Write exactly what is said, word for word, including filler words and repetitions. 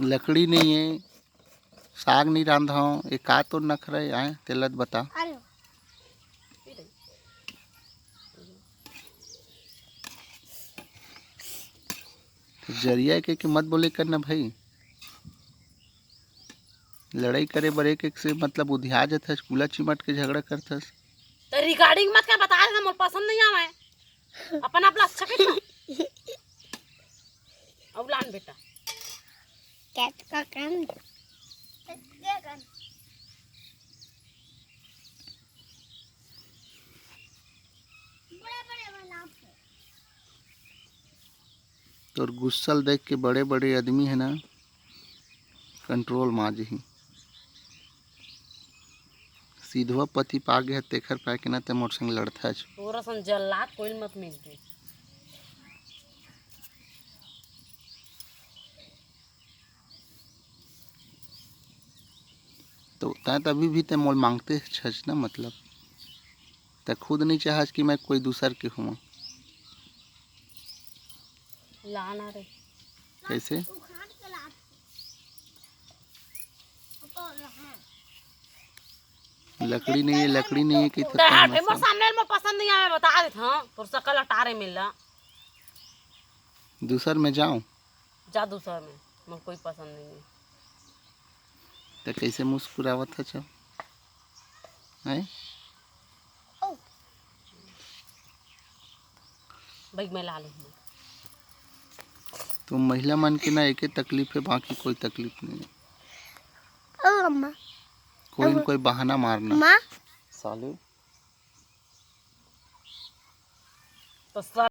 लकड़ी नहीं है, साग नहीं रांधव, ये का तो नखरा है, आए, तेला तो बता। अरे। तो जरिया के, के मत बोले करना भाई, लड़ाई करे बर एक एक से मतलब उधिया जथस, कूला चिमट के झगड़ा करथस। तो रिकॉर्डिंग मत कर, बता देना, मोर पसंद नहीं आवे। अपन आप ला अच्छा कइसे? अब लान बेटा। कैट का कान। तोर गुस्सा ल देख के बड़े बड़े आदमी है ना, कंट्रोल में आ जही। सीधवा पति पा गे ह, तेखर पाए के ना ते मोर संग लड़थच। तोरा सन जल्लाद कोई मत मिलती। तो तैं तभी भी ते मोल मांगते छच ना, मतलब तैं खुद नहीं चाहच कि मैं कोई दूसर के हुआ। लाना रे। कैसे? लकड़ी नहीं है, लकड़ी नहीं है कि तो तैं हटे, मोर सामने मोर पसंद नहीं आवे, बता देत हूँ, तोर सकल अटारे मिलला। दूसर में जाऊं? जा दूसर में, मोर कोई पसंद नहीं है। तो कैसे मुस्कुरावत है सब? हैं? बैग में ला ले। तुम महिला मन के ना एके तकलीफ है, बाकी कोई तकलीफ नहीं है। ओ अम्मा। कोई न कोई बहाना मारना। माँ। साले। तो सर